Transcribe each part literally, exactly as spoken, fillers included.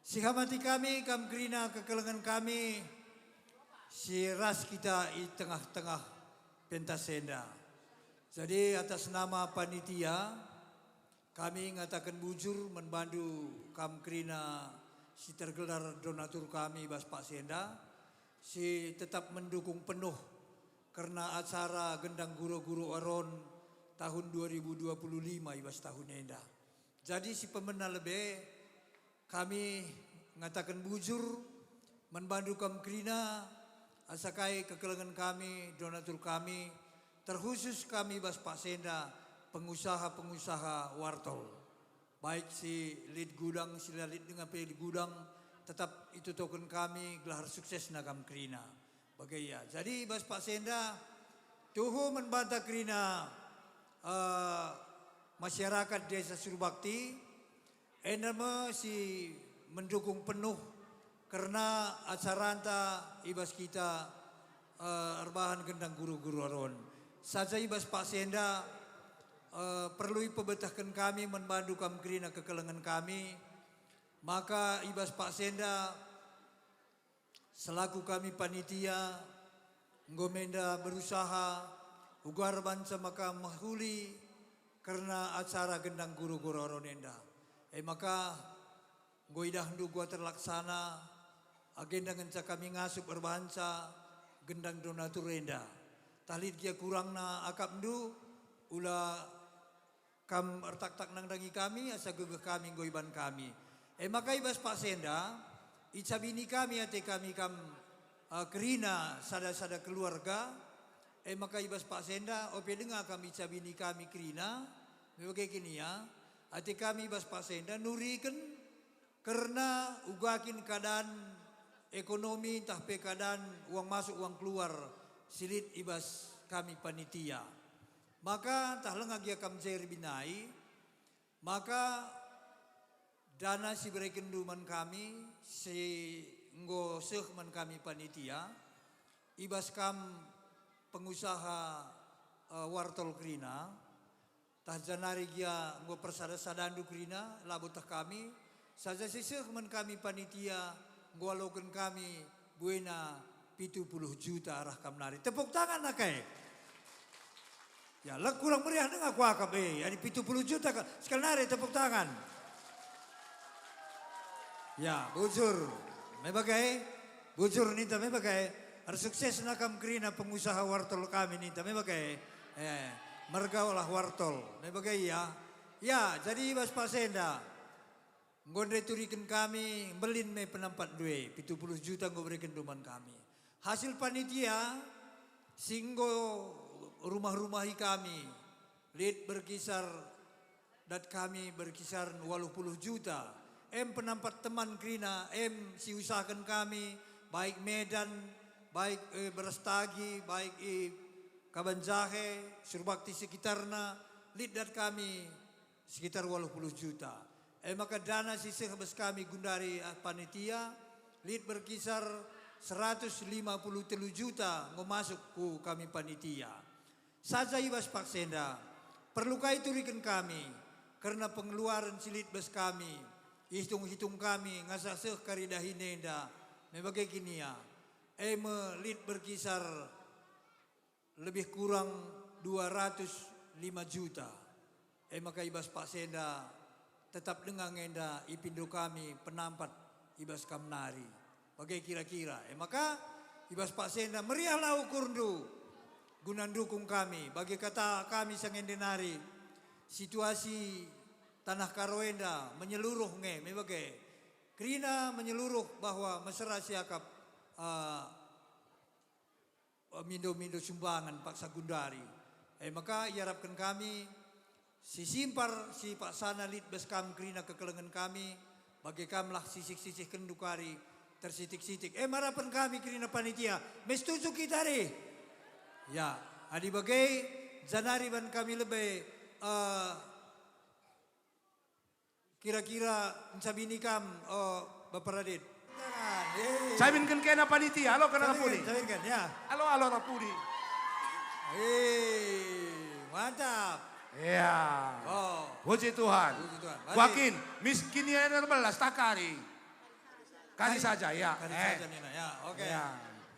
Sihamati kami, kam kerina kekelengen kami, si ras kita i tengah-tengah pentas enda. Jadi, atas nama panitia, kami ngataken bujur man bandu kam kerina si tergelar donatur kami bas paksa enda, si tetap mendukung penuh kerna acara Gendang Guru-guru Aron tahun dua ribu dua puluh lima i bas tahun enda. Jadi, si pemena lebe, kami ngataken bujur man bandu kam kerina, asa kai kekelengen kami, donatur kami, terkhusus kami bas paksa enda, pengusaha-pengusaha wartol. Baik si lit gudang, si la lit denga pe lit gudang, tetap itutoken kami gelah suksesna kam kerina. Bage ia. Jadi, bas paksa enda, tuhu man banta kerina, eh, masyarakat Desa Surbakti, enda me si mendukung penuh kerna acaranta i bas kita, eh, erbahan Gendang Guru-guru Aron. Saja i bas paksa enda, eh, perlu ipebetehken kami man bandu kam kerina kekelengen kami, maka i bas paksa enda, selaku kami panitia, enggo me enda berusaha uga erbahanca maka mehuli kerna acara Gendang Guru-guru Aron enda. E maka, enggo idahndu uga terlaksana, agenda ngenca kami ngasup erbahanca gendang donatur enda. Tah lit gia kurangna akapndu, ula kam ertaktak nandangi kami, asa gegeh kami enggo iban kami. E maka i bas paksa enda, icabini kami ate kami kam, eh, kerina sada-sada keluarga. E maka i bas paksa enda, ope denga kam icabini kami kerina, me bage kin ia, ate kami i bas paksa enda nuriken kerna uga kin keadaan ekonomi ntah pe keadaan uang masuk uang keluar si lit i bas kami panitia. Maka ntah langa gia kam je erbinai, maka dana si berekenndu man kami, si enggo seh man kami panitia, i bas kam pengusaha, eh, wartol kerina, tah janari gia enggo persada-sadandu kerina, labo tah kami, saja si seh man kami panitia, enggo aloken kami buena pitu puluh juta arah kam nari. Tepuk tangan ate. Ya, la kurang meriah denga kuakap, eh, adi pitu puluh juta ka, sekali nari tepuk tangan. Ya, bujur. Me bage, bujur ninta me bage. Ersuksesna kam kerina pengusaha wartol kami ninta me bage. Eh, mergaulah wartol. Me bage ia. Ya, jadi i bas paksa enda, enggo nde turiken kami, mbelin me penampatndu e, pitu puluh juta enggo berekenndu man kami. Hasil panitia si enggo rumah-rumahi kami, lit berkisar, dat kami berkisar waluh puluh juta. Em penampat teman kerina, em si usahaken kami, baik Medan, baik, eh, Berastagi, baik i Kabanjahe, Surbakti sekitarna, lit dat kami sekitar waluh puluh juta. E maka dana si seh bas kami gundari, ah, panitia, lit berkisar seratus lima puluh telu juta enggo masuk ku kami panitia. Saja i bas paksa enda, perlu kai turiken kami, kerna pengeluaren si lit bas kami, ihitung-hitung kami ngasa seh kari dahin enda, me bage kin ia, e me lit berkisar lebih kurang dua ratus lima juta. E maka i bas paksa enda tetap denga nge enda ipindo kami penampat i bas kam nari. Bage kira-kira. E maka i bas paksa enda meriahlah ukurndu guna ndukung kami. Bage kata kami sangende nari, situasi Tanah Karo enda menyeluruh nge, me bage. Kerina menyeluruh bahwa mesera siakap, eh, mindo-mindo sumbangan paksa gundari. E maka iarapken kami si simpar, si paksana lit bas kam kerina kekelengen kami, bage kamlah sisih-sisihkenndu kari tersitik-sitik. E, marapen kami kerina panitia. Me setuju kita ari? Ya, adi bage, janari ban kami lebe, eh, kira-kira ncabini kam, o, Bapa Radit? Jangan, eh. Cabinken kena panitia, alo kena Cabinken, pudi. Cabinken, ya. Alo, alo, alo pudi. Eh, mantap. Ya. Oh. Puji Tuhan. Puji Tuhan. Berarti Wakin, miskin ia erbelas takari. Kari saja, ya. Kari Eh. saja nina, ya. Oke. Ya.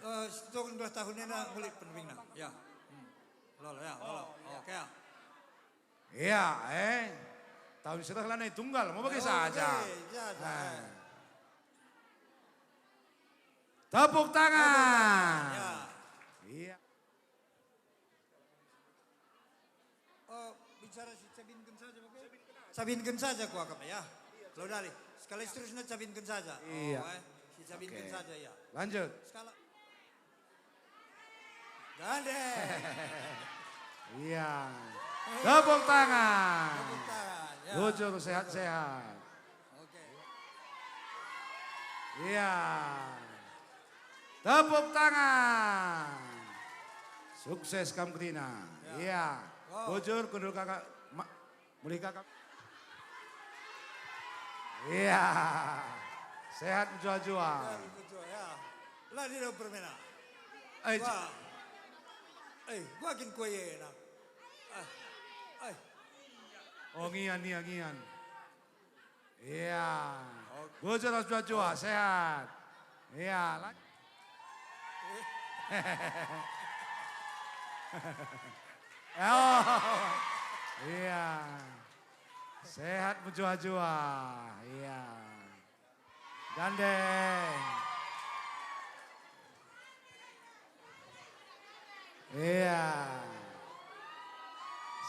Eh, setahun dua tahun nina ngulik pendampingna. Ya. Hmm. Lolo, ya, lolo. Oke, ya. Iya, eh. Tahun sirah lanai tunggal, mau bage Oh, saja. oke, saja, Eh. eh. Tepuk tangan. Ya. Iya. Oh, bicara si Cabinken saja, oke? Cabinken saja kuakap, ya. Lo dali. Sekali seterusnya Cabinken saja. Iya. Oh, eh. Si Cabinken Oke. saja, ya. Lanjut. Skala. Gandeng. Iya. Tepuk tangan. Tepuk tangan, ya. Bujur sehat-sehat. Oke. Iya. Tepuk tangan. Sukses kam kerina. Ya. Iya. Wow. Bujur kundul kakak. Ma-, Mulih kakak. Iya. Sehat mejuah-juah. Ya, betul, ya. Lah, dia permena. Eh, Wah. Eh, gua kin kue enak. Eh, eh. Oh, ngian, ngian, ngian. Iya. Oke. Bujur ras mejuah-juah, sehat. Iya, la- Oh, iya. Sehat mejuah-juah. Iya. Gandeng. Iya.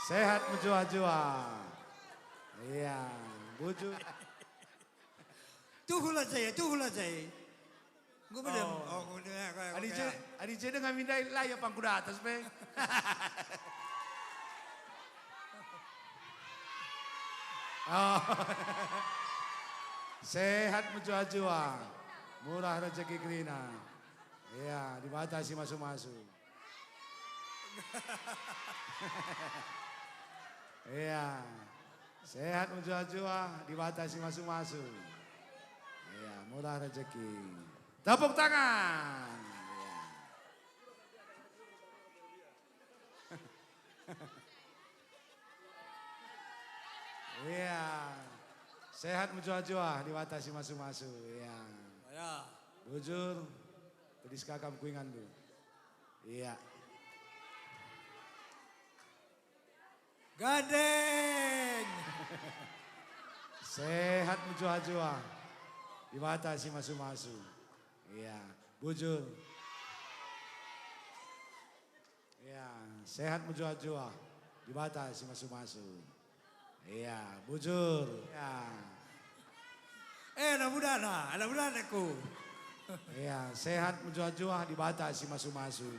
Sehat mejuah-juah. Iya. Bujur. Tuhulah saya, tuhulah saya. Enggo bedem. Oh. Oh, enggo bedem, ya, ya, Adi ya. je, adi je denga mindai la ia pangku datas pe. Oh. Sehat mejuah-juah. Murah rezeki kerina. Iya, Dibata si masu-masu. Iya. Sehat mejuah-juah, Dibata si masu-masu. Iya, murah rezeki. Tepuk tangan. Iya. Iya. Sehat mejuah-juah, Dibata si masu-masu. Iya. Ya. Bujur, pedis kakam kuinganndu. Iya. Gandeng. Sehat mejuah-juah. Dibata si masu-masu. Iya, bujur. Iya, sehat mejuah-juah. Dibata si masu-masu. Iya, bujur. Iya. Eh, anak mudana, anak mudanaku. Iya, sehat mejuah-juah, Dibata si masu-masu.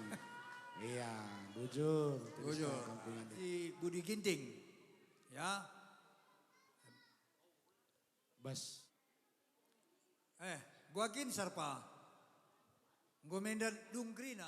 Iya, bujur. Bujur. Terus kampungan. Si Budi Ginting. Ya. Bas. Eh, gua kin sarpa. Enggo menda dung kerina.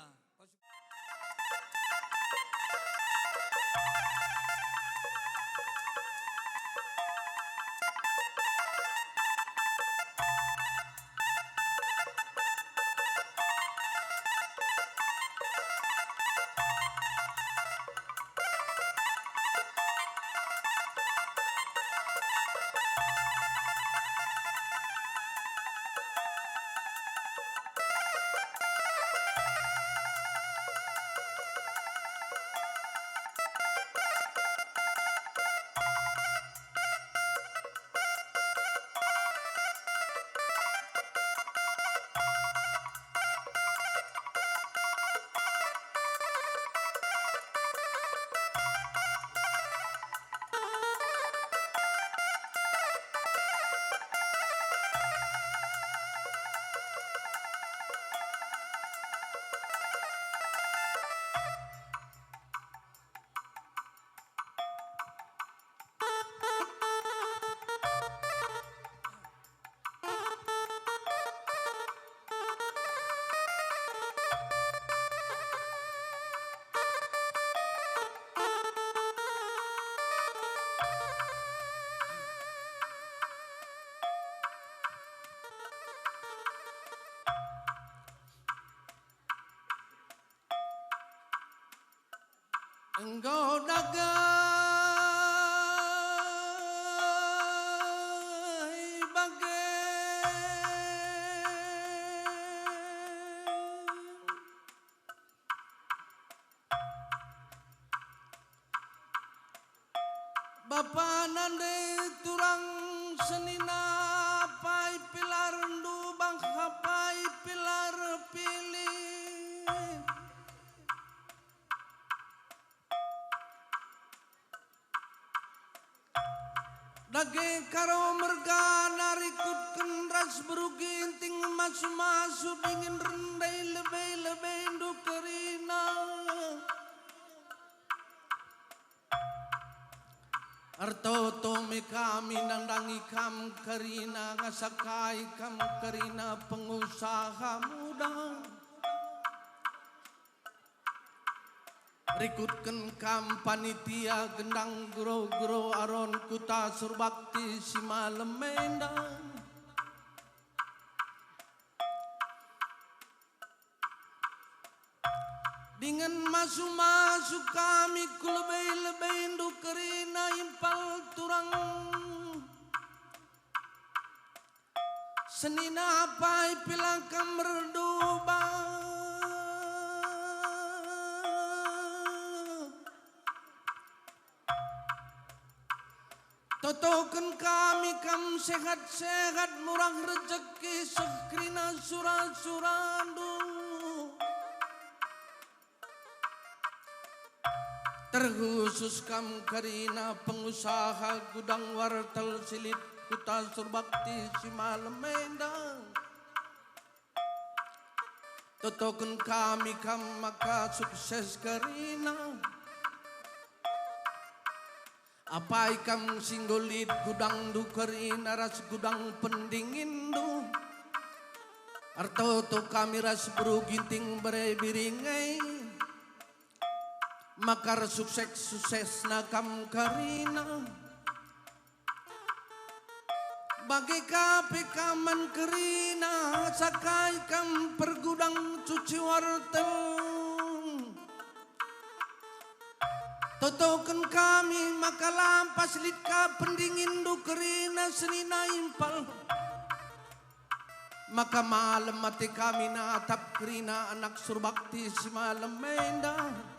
Enggo dage bage. Senina apai pe la erndu, bangha apai pe la erpilih. Dage Karo mergana rikutken ras beru Ginting, masu-masu dingen rende i lebe-lebendu kerina. Ertoto me kami nandangi kam kerina, ngasakai kam kerina pengusaha muda. Rikutken kam panitia gendang gero-gero Aron Kuta Surbakti si malem enda. Dingen masu-masu kami ku lebe-lebendu kerina impal turang. Senina apai pe la kam erduba. Totoken kami kam sehat-sehat, murah rejeki, seh kerina sura-surandu. Terkhusus kam kerina pengusaha gudang wartel si lit Kuta Surbakti si malem enda. Totoken kami kam maka sukses kerina. Apai kam si enggo lit gudangndu kerina ras gudang pendinginndu. Ertoto kami ras beru Ginting bere biring e. Maka ersukses-suksesna kam kerina. Bage ka pe kam man kerina, sakai kam pergudang cuci wartel. Totoken kami maka lampas lit ka pendinginndu kerina senina impal. Maka malem ate kami natap kerina anak Surbakti si malem enda.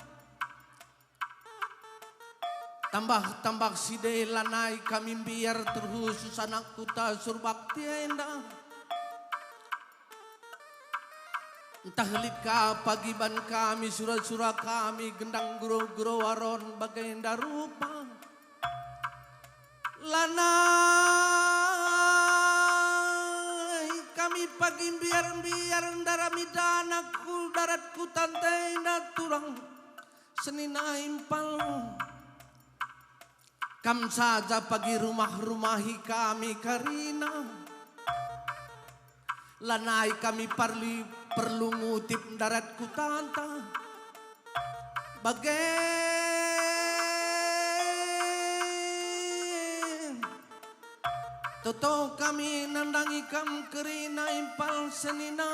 Tambah-tambah si de lanai kami mbiar terkhusus anak Kuta Surbakti enda. Ntah lit ka pagiban kami sura-sura kami gendang gero-gero Aron bagenda rupa. Lanai kami pagi mbiar-mbiar ndarami dana ku darat Kuta enda turang senina impal. Kam saja pagi rumah-rumahi kami kerina. Lanai kami parli perlu ngutip ndarat Kutanta. Bage toto kami nandangi kam kerina impal senina.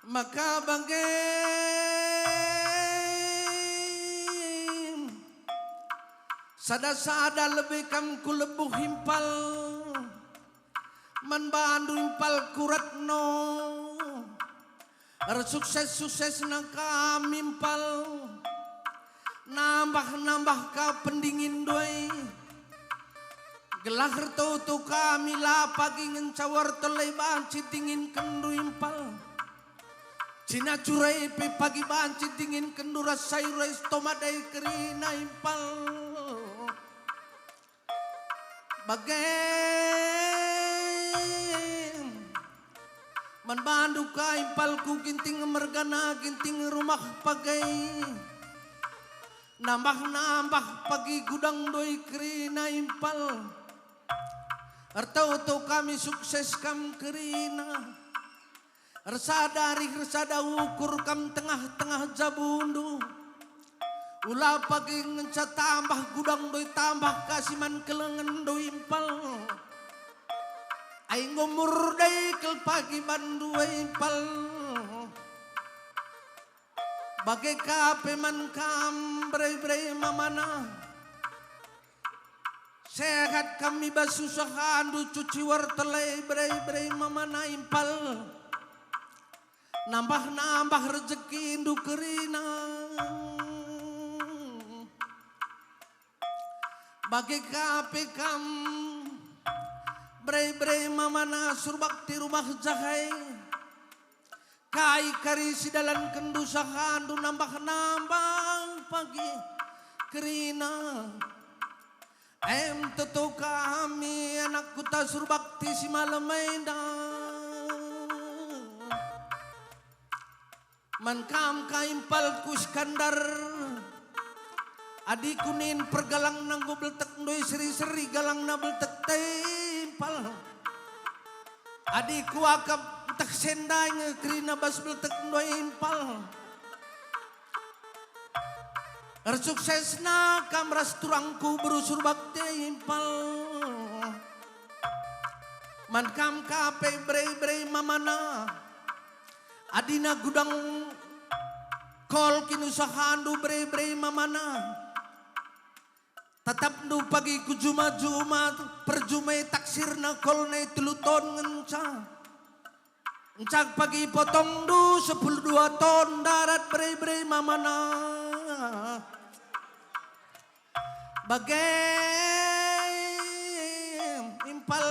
Maka bage sada-sada lebe kam kulebuh impal, man bandu impal kuratno. Ersukses-suksesna kam impal. Nambah-nambah ka pendinginndu e. Gelah ertoto kami la pagi ngenca wartel e banci dinginkenndu impal. Cinacur e pe pagi banci dinginkenndu ras sayur e, tomat e kerina impal. Bage man bandu ka impalku Ginting mergana Ginting Rumah Pagai. Nambah-nambah pagi gudang ndoi kerina impal. Ertoto kami sukses kam kerina. Ersada arih ersada ukur kam tengah-tengah jabundu. Ula pagi ngenca tambah gudang ndoi tambah ka si man kelengenndu impal. Ai enggo murdai kal pagi bandu e impal. Bage ka pe man kam bere-bere mamana. Sehat kam i bas usahandu cuci wartel e bere-bere mamana impal. Nambah-nambah rejekindu kerina. Bage ka pe kam, bere-bere mamana Surbakti rumah jagai. Kai kari sidalanken usahandu nambah-nambah pagi kerina. Em toto kami anak kuta Surbakti si malem enda. Man kam ka impalku Iskandar, adi kunin pergalangna enggo beltek ndoi seri-seri galangna beltek te impal. Adi kuakap ntah sendai nge kerina bas beltek ndoi impal. Ersuksesna kam ras turangku beru Surbakti impal. Man kam ka pe bere-bere mamana. Adina gudang kol kin usahandu bere-bere mamana. Tatapndu pagi ku juma-juma perjumai taksirna kol nai telu ton ngenca. Encak pagi potongndu sepuluh dua ton darat bere-bere mamana. Bage impal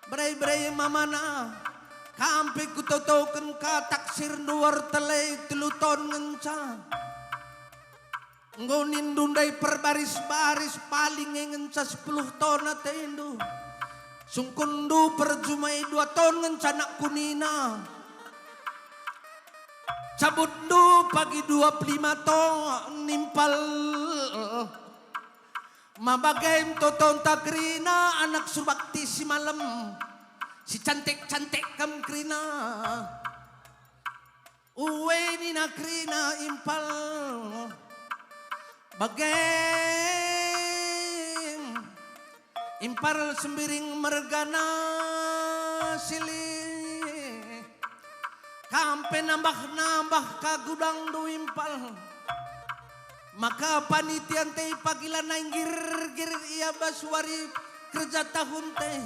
bere-bere mamana, kam pe kutotoken ka taksirndu ertelai telu ton ngenca. Enggo nindu ndai perbaris-baris paling nge ngenca sepuluh ton atendu. Sungkunndu perjumai dua ton ngenca anak kunina. Cabutndu pagi dua puluh lima ton impal. Ma bage ntotonta kerina anak Surbakti si malem, si cantik-cantik kam kerina. Ue nina kerina impal. Bage impal sembiring mergana silih. Kam pe nambah-nambah ka gudangndu impal. Maka panitia ntei pagi lanai nggirgir ia bas wari kerja tahun ntei.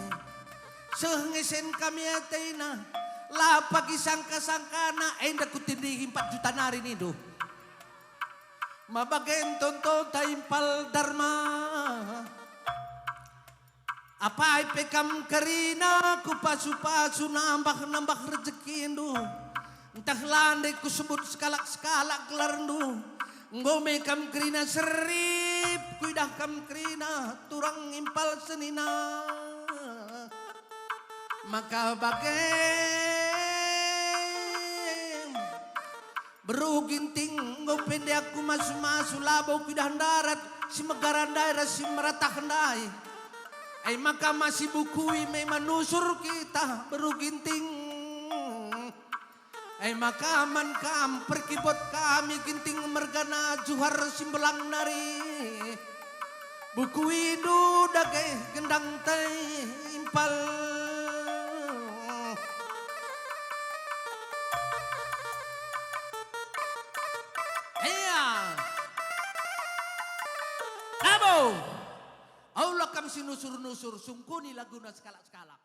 Seh ngesen kami atena, la pagi sangka-sangkana, enda kutindihi empat juta nari nindu. Ma bage ntontonta impal Darma. Apai pe kam kerina kupasu-pasu nambah-nambah rejekindu. Ntah la ndai kusebut sekalak-sekalak gelarndu. Enggo me kam kerina serip, kuidah kam kerina turang impal senina. Maka bage. Beru Ginting, enggo pe ndai aku masu-masu labo kuidah ndarat si megara ndai ras si meratah ndai. Ai maka masi bukui me manusur kita, Beru Ginting. Ai maka man kam perkibot kami Ginting mergana Juhar Simbelang nari. Bukuindu dage gendang te impal. Iya. Labo. Aula kam si nusur-nusur, sungkuni laguna sekalak-sekalak.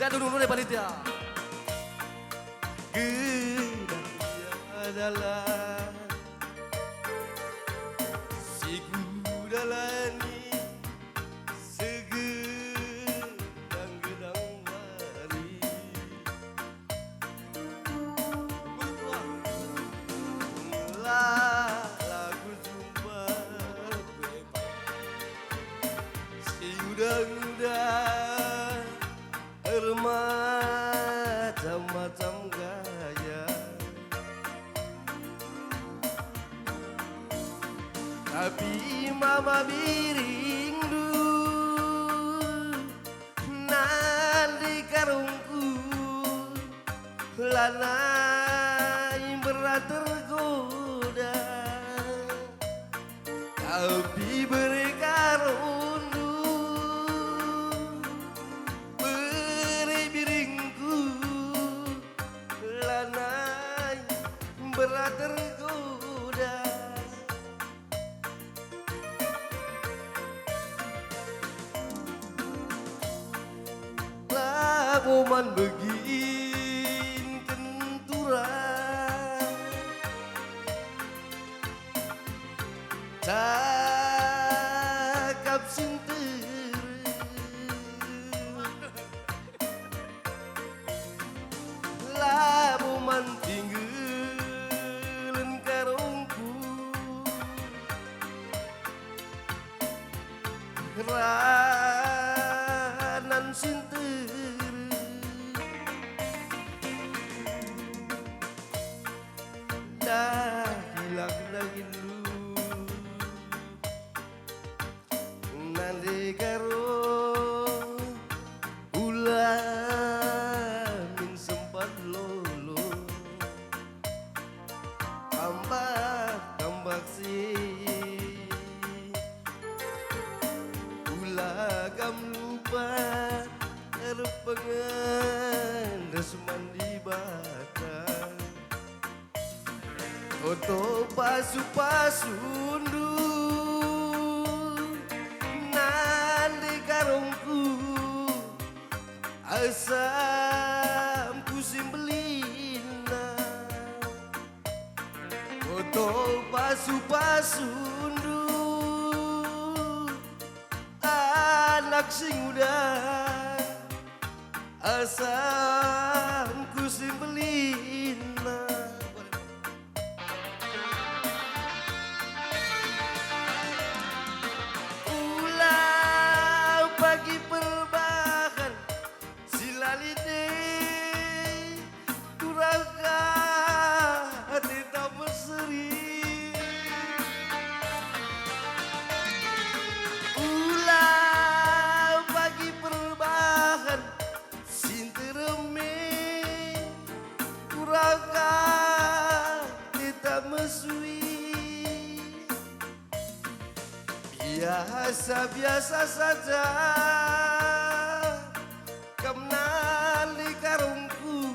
Lihat dulu deh panitia. Gedang ia adalah si kudalani segedang-gedang wari. La, la kujumpa pe si nguda-nguda ermacam-macam gaya. Tapi mama biringndu nande karungku, lanai berat tergoda. Tapi bere karundu, bere biringku, lanai berat tergoda. Labo man begin kentura. Cakap si nterem. Labo man tinggelen karungku. Ranan si nterem. Dahilah dahindu. Nande karo ula min sempat lolo. Tambah-tambah si ula kam lupa erpengen ras man Dibata. Oto pasu-pasundu nande karungku, asam ku si mbelina. Oto pasu-pasundu, anak si nguda, asam ku si mbelina. Ula pagi perbahan si la lit e, durhaka ate tah meseri. Ula pagi perbahan si nterem e, durhaka ate tah mesui. Biasa-biasa saja kam nande karungku,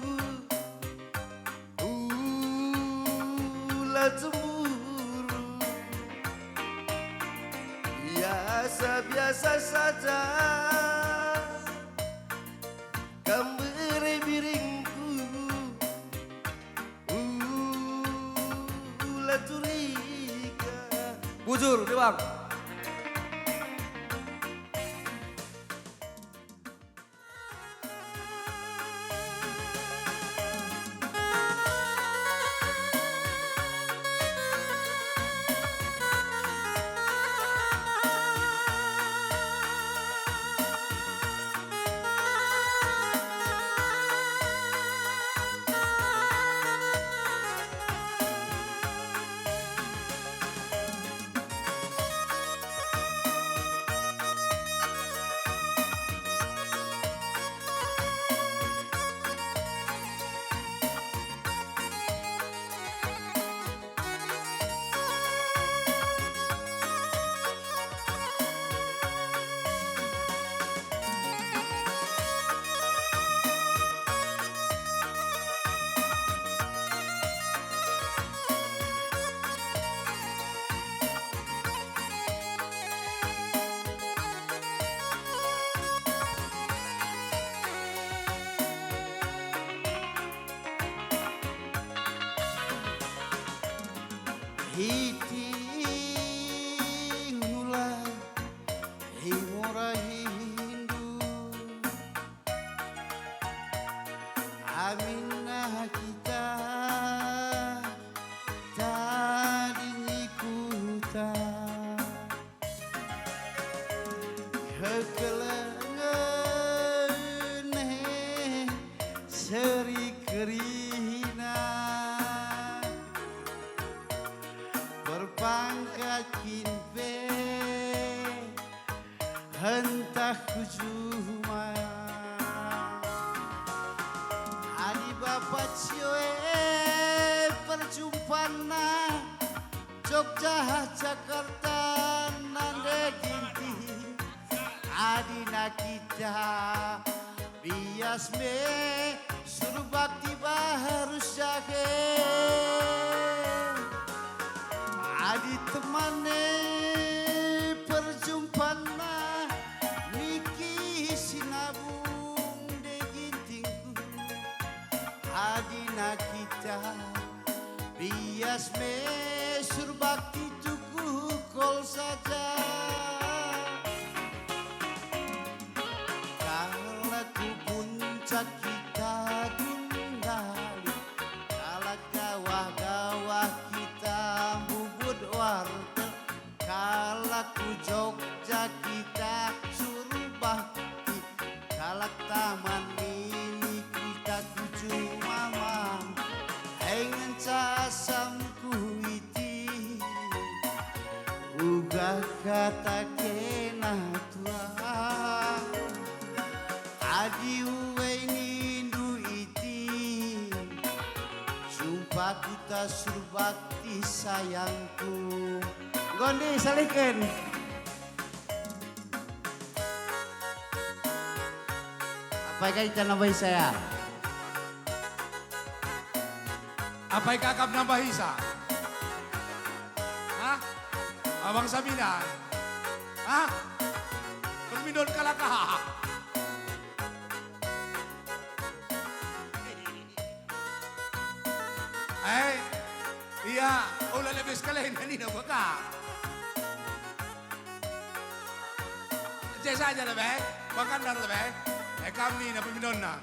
ula cemburu. Biasa-biasa saja kam bere biringku, ula curiga. Bujur, Dewang. Itingula i murahindu, aminna kita tading i kuta. Kekelengen e seri kerina, perpangkat kin pe ntah ku juma. Adi Bapa Cio e perjumpanna, Jogja, Jakarta, nande Ginting, adina kita bias me surbakti baru jahe. Adi teman e perjumpanna, niki Sinabung nande Gintingku, adina kita bias me surbakti tukuh kol saja. Kalak ku Puncak kita gundali, kalak Gawah-Gawah kita mbubut wartel, kalak ku Jogja kita surbakti, kalak Taman Mini kita ku juma mam. Ngenca asam ku iti, uga kata kena tuang. Adi uwei nindu iti, jumpa kuta surbakti sayangku. Enggo ndi, salihken. Apai kai ta nambahi saya? Apai kakap nambahi sa? Hah? Abang Sabina? Hah? Permindon kalak ah. Eh, iya, ula lebih sekali nina baka. Cek saja lebe, bakandar lebe. Eh, kami na pemindonna.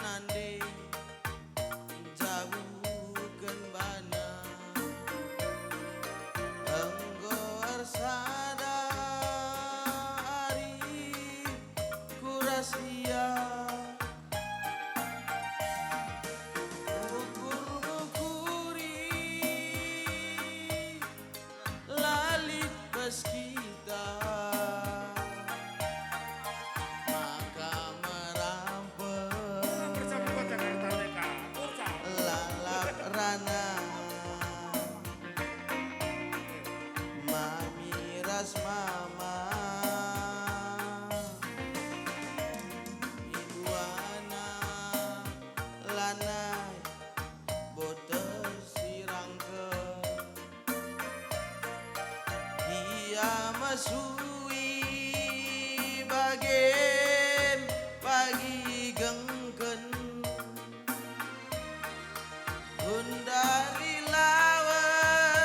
Nande njabuken bana, enggo ersada ari ku ras ia. Ukur-ukuri la lit bas kita, maka merampek lalap rana mami ras mama. Iduana lanai boter si rangkep. Ia mesui bagen pagi gengken. Gundari lawes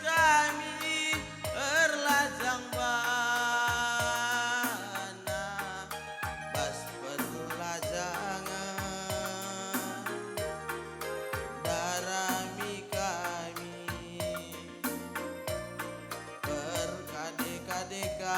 kami erlajang bana bas perlajangen. Darami kami. Berkade-kade ka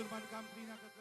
Perban kam kerina ke